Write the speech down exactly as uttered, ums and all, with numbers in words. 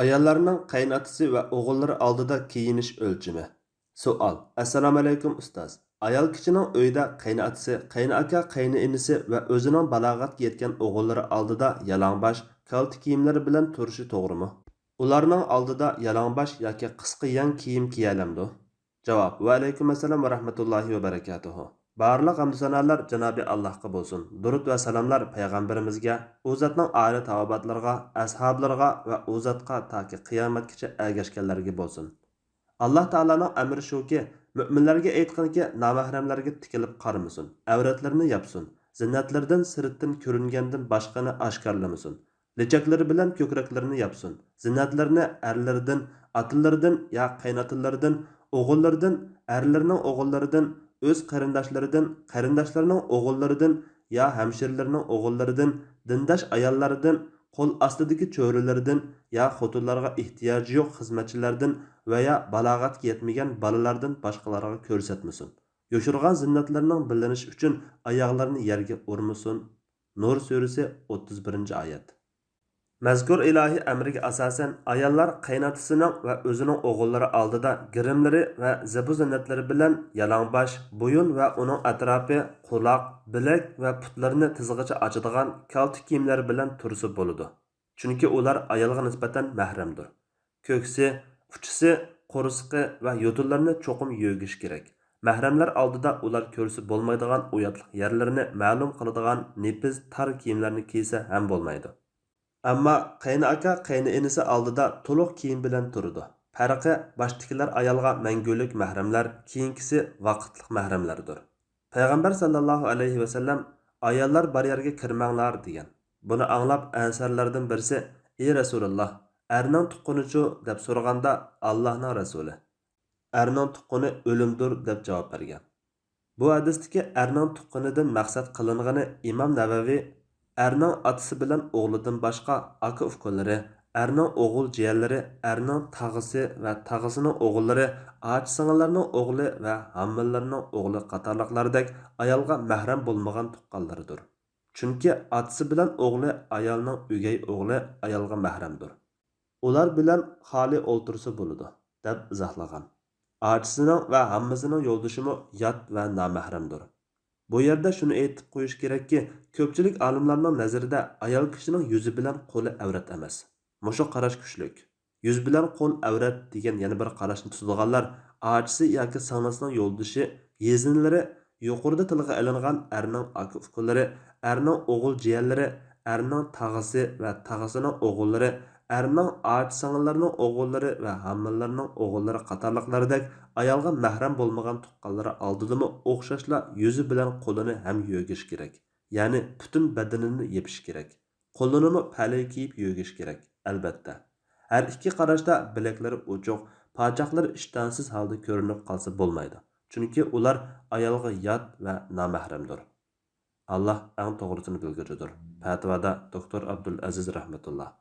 ئاياللارنىڭ قېيىنئاتىسى ۋە ئوغۇللىرى ئالدىدا كىيىنىش ئۆلچىمى. سوئال. ئەسسالامۇئەلەيكۇم ئۇستاز. ئايال كىشىنىڭ ئۆيىدە قېيىنئاتىسى، قېيىنئاكا، قېيىنئىنىسى ۋە ئۆزىنىڭ بالاغەتكە يەتكەن ئوغۇللىرى ئالدىدا يالاڭباش، كالتە كىيىملىرى بىلەن تۇرۇشى توغرىمۇ؟ ئۇلارنىڭ ئالدىدا يالاڭباش ياكى قىسقا يەڭ كىيىم كىيەلەمدۇ؟ جاۋاب. ۋەئەلەيكۇم ئەسسالام ۋە رەھمەتۇللاھى ۋە بەرەكاتۇھۇ. بارلىق ھەمدۇ سانالار جانابى ئاللاھقا بولسۇن. دۇرۇد ۋە سالاملار پەيغەمبىرىمىزگە، ئۇ زاتنىڭ ئالىي تاۋابىئاتلىرىغا، ئەسھابلىرىغا ۋە ئۇ زاتقا تاكى قىيامەتكىچە ئەگەشكەنلەرگە بولسۇن. ئاللاھ تائالانىڭ ئەمرى شۇكى، مۆمىنلەرگە ئېيتقىنكى، نامەھرەملەرگە تىكىلىپ قارىمىسۇن، ئەۋرەتلىرىنى ياپسۇن، زىننەتلىرىدىن سىرتتىن كۆرۈنگەندىن باشقىنى ئاشكارىلىمىسۇن. لېچەكلىرى بىلەن كۆكرەكلىرىنى ياپسۇن. زىننەتلىرىنى ئەرلىرىدىن، ئاتىلىرىدىن يا قېيىنئاتىلىرىدىن، ئوغۇللىرىدىن، ئەرلىرىنىڭ ئوغۇللىرىدىن، ئۆز قېرىنداشلىرىدىن، قېرىنداشلىرىنىڭ ئوغۇللىرىدىن يا ھەمشىرىلىرىنىڭ ئوغۇللىرىدىن، دىنداش ئاياللاردىن، قول ئاستىدىكى چۆرىلىرىدىن يا خوتۇنلارغا ئېھتىياجى يوق خىزمەتچىلەردىن ۋە يا بالاغەتكە يەتمىگەن بالىلاردىن باشقىلارغا كۆرسەتمىسۇن. يوشۇرغان زىننەتلىرىنىڭ بىلىنىشى ئۈچۈن ئاياغلىرىنى يەرگە ئۇرمىسۇن. نۇر سۈرىسى، ئوتتۇز بىرىنچى ئايەت. مەزكۇر ئىلاھىي ئەمرگە ئاساسەن، ئاياللار قېيىنئاتىسىنىڭ ۋە ئۆزىنىڭ ئوغۇللىرى ئالدىدا گىرىملىرى ۋە زىبۇ-زىننەتلىرى بىلەن يالاڭباش، بويۇن ۋە ئۇنىڭ ئەتراپى، قۇلاق، بىلەك ۋە پۇتلىرىنى تىزغىچە ئاچىدىغان كالتە كىيىملەر بىلەن تۇرسا بولىدۇ. چۈنكى ئۇلار ئايالغا نىسبەتەن مەھرەمدۇر. كۆكسى، ئۇچىسى، قورسىقى ۋە يوتۇنلىرىنى چوقۇم يۆگىشى كېرەك. مەھرەملەر ئالدىدا ئۇلار كۆرسە بولمايدىغان ئۇياتلىق يەرلىرىنى مەلۇم قىلىدىغان نېپىز تار كىيىملەرنى كىيسە ھەم بولمايدۇ. ئەمما قېيىنئاكا، قېيىنئىنىسى ئالدىدا تولۇق كىيىم بىلەن تۇرىدۇ. پەرقى، باشتىكىلەر ئايالغا مەڭگۈلۈك مەھرەملەر، كېيىنكىسى ۋاقىتلىق مەھرەملەردۇر. پەيغەمبەر ساللاللاھۇ ئەلەيھى ۋەسەللەم، ئاياللار بار يەرگە كىرمەڭلار، دېگەن. بۇنى ئاڭلاپ ئەنسارلاردىن بىرسى، ئى رەسۇلاللاھ، ئەرنىڭ تۇغقىنىچۇ؟ دەپ سورىغاندا، ئاللاھنىڭ رەسۇلى، ئەرنىڭ تۇغقىنى ئۆلۈمدۇر، دەپ جاۋاب بەرگەن. بۇ ھەدىستىكى ئەرنىڭ تۇغقىنىدىن مەقسەت قىلىنغىنى ئىمام نەۋەۋى، ئەرنىڭ ئاتىسى بىلەن ئوغلىدىن باشقا ئاكا-ئۇكىلىرى، ئەرنىڭ ئوغۇل جىيەنلىرى، ئەرنىڭ تاغىسى ۋە تاغىسىنىڭ ئوغۇللىرى، ئاچا-سىڭىللەرنىڭ ئوغلى ۋە ھامىلىلەرنىڭ ئوغلى قاتارلىقلاردەك ئايالغا مەھرەم بولمىغان تۇغقانلىرىدۇر. چۈنكى ئاتىسى بىلەن ئوغلى ئايالنىڭ ئۆگەي ئوغلى ئايالغا مەھرەمدۇر. ئۇلار بىلەن خالىي ئولتۇرسا بولىدۇ، دەپ ئىزاھلىغان. ئاچىسىنىڭ ۋە ھاممىسىنىڭ يولدىشىمۇ يات ۋە نامەھرەمدۇر. بۇ يەردە شۇنى ئېيتىپ قويۇش كېرەككى، كۆپچىلىك ئالىملارنىڭ نەزىرىدە ئايال كىشىنىڭ يۈزى بىلەن قولى ئەۋرەت ئەمەس. مۇشۇ قاراش كۈچلۈك. يۈز بىلەن قول ئەۋرەت دېگەن يەنە بىر قاراشنى تۇتىدىغانلار ئاچىسى ياكى سىڭلىسىنىڭ يولدىشى، يېزىنلىرى، يۇقىرىدا تىلغا ئېلىنغان ئەرنىڭ ئاكا-ئۇكىلىرى، ئەرنىڭ ئوغۇل جىيەنلىرى، ئەرنىڭ تاغىسى ۋە تاغىسىنىڭ ئوغۇللىرى، ئەرنىڭ ئاچا-سىڭىللىرىنىڭ ئوغۇللىرى ۋە ھامىلىلەرنىڭ ئوغۇللىرى قاتارلىقلاردەك ئايالغا مەھرەم بولمىغان تۇغقانلىرى ئالدىدىمۇ ئوخشاشلا يۈزى بىلەن قولىنى ھەم يۆگىشى كېرەك. يەنى پۈتۈن بەدىنىنى يېپىشى كېرەك. قولىنىمۇ پەلەي كىيىپ يۆگىشى كېرەك، ئەلۋەتتە. ھەر ئىككى قاراشتا بىلەكلىرى ئوچۇق، پاچاقلىرى ئىشتانسىز ھالدا كۆرۈنۈپ قالسا بولمايدۇ. چۈنكى ئۇلار ئايالغا يات ۋە نامەھرەمدۇر. ئاللاھ ئەڭ توغرىسىنى بىلگۈچىدۇر. پەتىۋادا دوكتور ئابدۇلئەزىز رەھمەتۇللاھ.